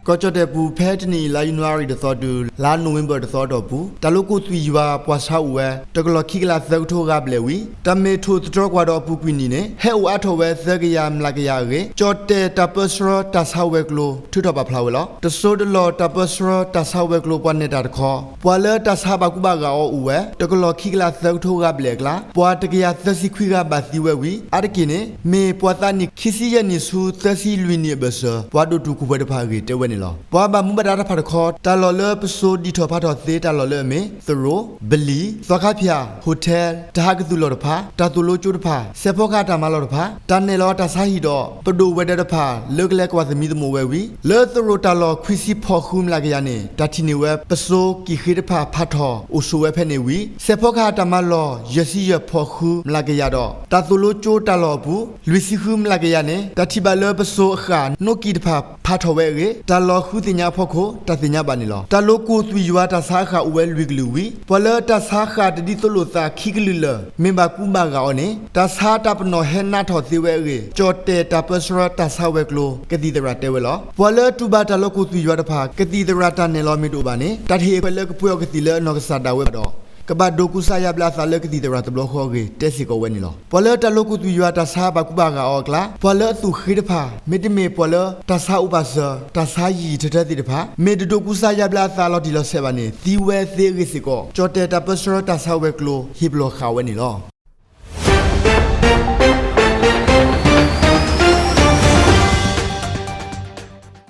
ကီၢ်ကၠီၣ်တဲၣ်ပူၤ ဖဲတနံၣ်အံၤ လါယနူၤအါရံၤတသီတုၤ လါနိၣ်ဝ့ဘၢၣ်တသီအတီၢ်ပူၤ တၢ်လိာ်ကူၣ်သွံၣ်ယွၤပှၤဆါအိၣ်ဝဲ တကလီၢ်ခံကလးသၢကထိဂၤဘျဲၣ်ဝံၤ တၢ်မ့ၢ်ထိၣ်သတြီၤကွၢ်ဒီးအပူၤကွံာ်နံၣ်န့ၣ် ဟဲအိၣ်အါထီၣ်ဝဲသၢကယၤမျးကယၤအဂ့ၢ် ကၠီၣ်တဲၣ်တၢ်ပၢဆှၢတၢ်ဆါဝဲၤကျိၤ ထုးထီၣ်ပာ်ဖျါဝဲလီၤ. တစိၤတလီၢ်တၢ်ပၢဆှၢတၢ်ဆါဝဲၤကျိၤပှၤနဲၣ်တၢ်တခီ ပှၤလၢတၢ်ဆါဘၣ်ကူဘၣ်ဂာ်အီၤအိၣ်ဝဲ တကလီၢ်ခံကလးသၢကထိဂၤဘျဲၣ်အကျါ ပှၤတကယၤသၢဆံခွံဂၤဘၣ်သံဝဲဝံၤ အါတက့ၢ်န့ၣ် မ့ၢ်ပှၤသးနံၣ်ခံဆံယဲၢ်နံၣ်ဆူသၢဆံလွံၢ်နံၣ်အဘၢၣ်စၢၤ ပှၤဒိၣ်တုာ်ခိၣ်ပှဲၤတဖၣ်အဂ့ၢ်တဲဝဲန့ၣ်လီၤ. ပှၤဘၣ်မူဘၣ်ဒါတဖၣ်တခီ တၢ်လီၢ်လၢပစိၤဒံးထီၣ်ဖးထီၣ်သ့တၢ်လီၢ်လၢအမ့ၢ် သရိာ်, ဘလံၤ, သီခါဖၠၣ်, ဟိၣ်ထဲ, တၢ်ဟးကသုၣ်လီၢ်တဖၣ်, တၢ်သိၣ်လိကၠိတဖၣ်, စဲးဖီကဟၣ်တၢ်မၤလီၢ်တဖၣ်, တၢ်နဲၣ်လီၤတၢ်ဆါဟံၣ်ဒီး ပဒိၣ်ဝဲၤဒၢးတဖၣ် လၢကလဲၤကွၢ်သမံသမိးဝဲဝံၤ လၢသရိာ်တၢ်လီၢ်ခွံဆံဖီၣ်ဃုမျးကယၤန့ၣ် တၢ်ထံၣ်န့ၢ်ဝဲ ပစိၤကံၣ်ဃ့တဖၣ်ဖးထီၣ်အိၣ်ဆိးဝဲဖဲန့ၣ်ဝံၤ စဲးဖီကဟၣ်တၢ်မၤလီၢ် ယဲၢ်ဆံယဲၢ်ဖီၣ်ဃုမျးကယၤဒီး တၢ်သိၣ်လိကၠိတၢ်လီၢ်အပူၤ လွံၢ်ဆံဃုမျးကယၤန့ၣ် တၢ်ထံၣ်ဘၣ်လၢပစိၤအဃၣ် နိကံၣ်တဖၣ်ဖးထီၣ်ဝဲအဂ့ၢ် တၢ်လီၤဃုသ့ၣ်ညါအဖီခိၣ် တၢ်သ့ၣ်ညါဘၣ်န့ၣ်လီၤ. တၢ်လိာ်ကူၣ်သွံၣ်ယွၤတၢ်ဆါအဃၣ်အိၣ်ဝဲလွံၢ်ကလုာ်ဝံၤ ပှၤလၢတၢ်ဆါဃၣ်တဒ်သိးလိာ်သးခံကလုာ်လၢာ် မ့ၢ်ဘၣ်ကူဘၣ်ဂာ်အီၤန့ၣ် တၢ်ဆါတၢ်ပနီၣ်ဟဲနးထီၣ်သ့ဝဲအဂ့ၢ် ကၠီၣ်တဲၣ်တၢ်ပၢဆှၢတၢ်ဆါဝဲၤကျိၤ ကသံၣ်သရၣ်တဲဝဲလီၤ. ပှၤလၢတူၢ်ဘၣ်တၢ်လိာ်ကူၣ်သွံၣ်ယွၤတဖၣ် ကသံၣ်သရၣ်တၢ်နဲၣ်လီၤမ့ၢ်တအိၣ်ဘၣ်န့ၣ် တၢ်တဟ့ၣ်အခွဲးလၢကပှ့ၤအီၤကသံၣ်လၢအနီၢ်ကစၢ်ဒၣ်ဝဲဘၣ်ဒီး ကဘၣ်ဒိးကူစါယါဘျါအသးလၢကသံၣ်သရၣ်တဘျီဃီအဂ့ၢ် တဲစ့ၢ်ကီးဝဲန့ၣ်လီၤ. ပှၤလၢတၢ်လိာ်ကူၣ်သွံၣ်ယွၤတၢ်ဆါဘၣ်ကူဘၣ်ဂာ်အီၤအကျါ ပှၤလၢအသူၣ်ဃ့တဖၣ် မ့တမ့ၢ်ပှၤလၢတၢ်ဆါအိၣ်ပာ်စၢၤ တၢ်ဆါယံာ်ယံာ်ထၢထၢသ့ၣ်တဖၣ် မ့ၢ်တဒိးကူစါယါဘျါအသးလီၤတံၢ်လီၤဆဲးဘၣ်န့ၣ် သံဝဲသ့အဂ့ၢ်စ့ၢ်ကီး ကၠီၣ်တဲၣ်တၢ်ပၢဆှၢတၢ်ဆါဝဲၤကျိၤ ဟ့ၣ်ပလီၢ်ဃာ်ဝဲန့ၣ်လီၤ.